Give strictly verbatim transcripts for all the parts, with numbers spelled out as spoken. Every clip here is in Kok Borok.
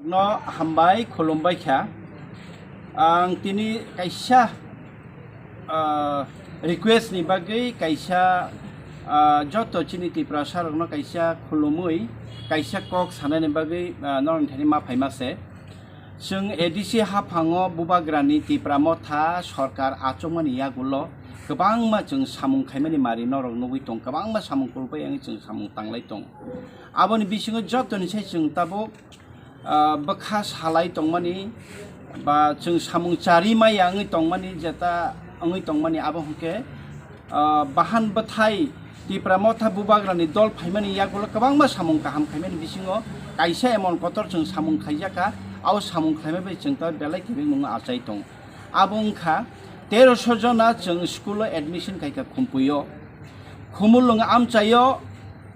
No hambai khulumbai kha. Ang tini kaisa, ah, request ni bagwi kaisa, ah, joto chini Tiprasa rokno kaisa khulumui, kaisa kok sanani bagwi, ah, norok thani ma phaima se. Chwng A D C haphango bubagrani Tipra Motha sorkar achukmani yagulo kwbangma chwng samung khaimani mari norok nugwi tong, kwbangma samung kulpai wngwi chwng samung tanglai tong. Aboni bisingo jotoni sai chwng tabuk ah, bwkha salai tongmani, ba chwng samung chari maya wngwi tongmani, jeta wngwi tongmani, abo hwnkhe, ah, bahan bwthai Tipra Motha bubagrani dol phaimani yagulo kwbangma samung kaham khaimani bisingo kaisa emon kotor chwng samung khaijakha, abo samung khlaimani bai chwng ta belai kebeng nungno achai tong. Abo wngkha teroso jona chwng school o admission khaikha Khumpuio, Khumulwng amchaio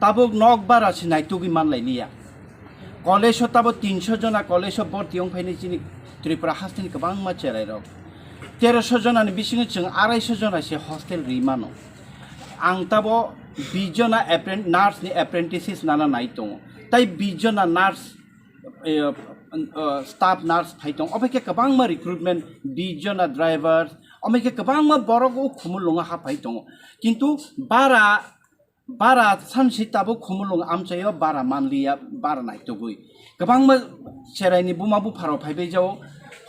tabuk nok bara se naitugwi manlailiya. College o tabo tinso jona college o borti wng phaini chini Tripura hasteni kwbangma cherai rok. Teroso jona ni bisingo chwng araiso jona se hostel ri mano. Ang tabo bis jona appren-, nurse ni apprentices nana nai tongo. Tai bis jona nurse, eh, eh, staff nurse phai tong. Obo khe kwbangma recruitment, bis jona drivers, omo khe kwbangma borok o Khumulwngo haphai tongo. Kintu bara bara sansi tabuk Khumulwng amchaio bara manliya, bara naitugwi. Kwbangma cheraini buma bupharok phaibai jao,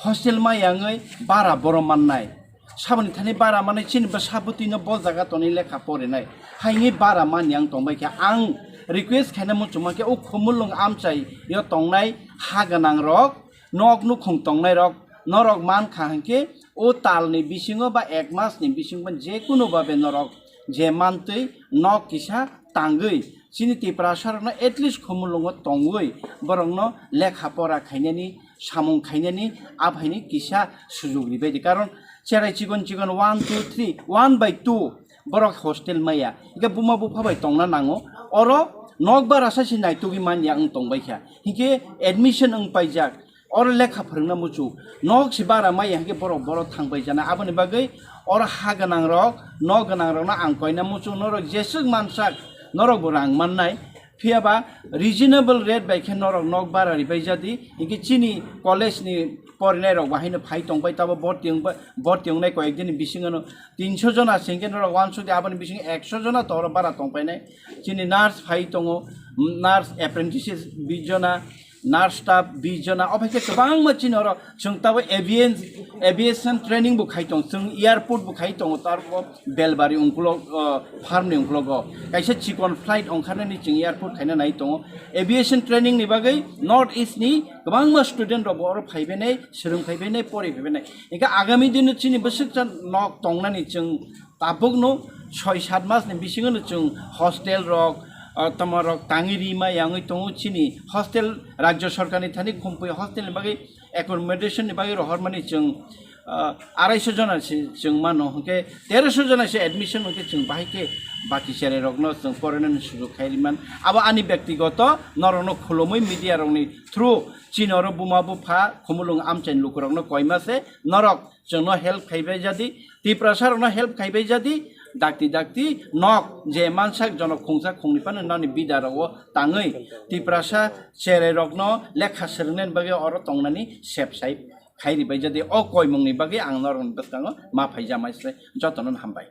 hostel maya wngwi bara boro mannai. Saboni thani bara manwi chini bwsa bwtwino bo jaga tonwi lekha porinai. Haini bara manya wng tongbai khe ang request khaina muchungma khe o Khumulwng amchaio tongnai ha gwnangrok, nok nukhung tongnairok, norok mankha hinkhe o talni bisingo ba ek masni bisingo jekunu babe norok je mantwi nok kisa tangwi chini Tiprasarokno at least Khumulwngo tongwi borokno lekha pora khainani, samung khainani, aphaini kisa sujug ribaidi. Karon cherai chikon chikon one, two, three, one by two borok hostel maya. Hingke buma bupha bai tongna nango. Oro nok bara sa si naitugwi manya wng tongbaikha. Hingke admission wng paijak. Oro lekha phwrwngna muchuk. Nok si bara maya hingke borok, borok thangbai jana. Aboni bagwi oro ha gwnangrok, nok gwnangrokno ang koina muchuk. Norok jeswk mansak, norok bo rang mannai. Phiya ba reasonable rate bai khe norok nok bara ribai jadi. Hingke chini college ni porinairok bo haino phai tongbai, tabo borti wngba-, borti wngnai koyek dini bisingo no tinso jona se hingke norok wansuk di, aboni bisingo ekso jona to oro bara tongpainai. Chini nurse phai tongo, nurse apprentices bis jona, nurse staff bis jona, obo hai khe kwbangma chini oro chwng tabo avian-, aviation training bo khai tong, chwng airport bo khai tongo, tarbo Belbari ungkulok, o, farm ni ungkulogo kaisa chikon flight ongkharnani chwng airport khaina nai tongo. Aviation training ni bagwi North East ni kwbangma student rok bo oro phaibainai, swrwng phaibainai, pori phaibainai. Hingke agami dino chini bwswkcha nok tongnani chwng tabukno soi sat masni bisingono chwng hostel rok, ah, toma rok tangwi rima yangwi tongo. Chini hostel rajya sorkarni thani khumpui hostelni bagwi accommodation ni bagwi rohormani chwng, ah, araiso jona se chwng mano, hwnkhe teroso jona se admission hwnkhe chwng bahai khe baki cherai rokno chwng porinani sujug khai riman. Abo ani byaktigoto norokno khulumui media rokni through chini oro buma bupha Khumulwng amchaini lukurokno koima se norok chwngno help khaibai jadi, Tiprasa rokno help khaibai jadi, dakti dakti nok je mansak jonok khungsa khungni phano nani bida rogo tangwi Tiprasa cherai rokno lekha swrwngnani bagwi oro tongnani sep sai khai ribai jadi, o koimungni bagwi ang norokni bwskango ma phaijamai se jotono hambai.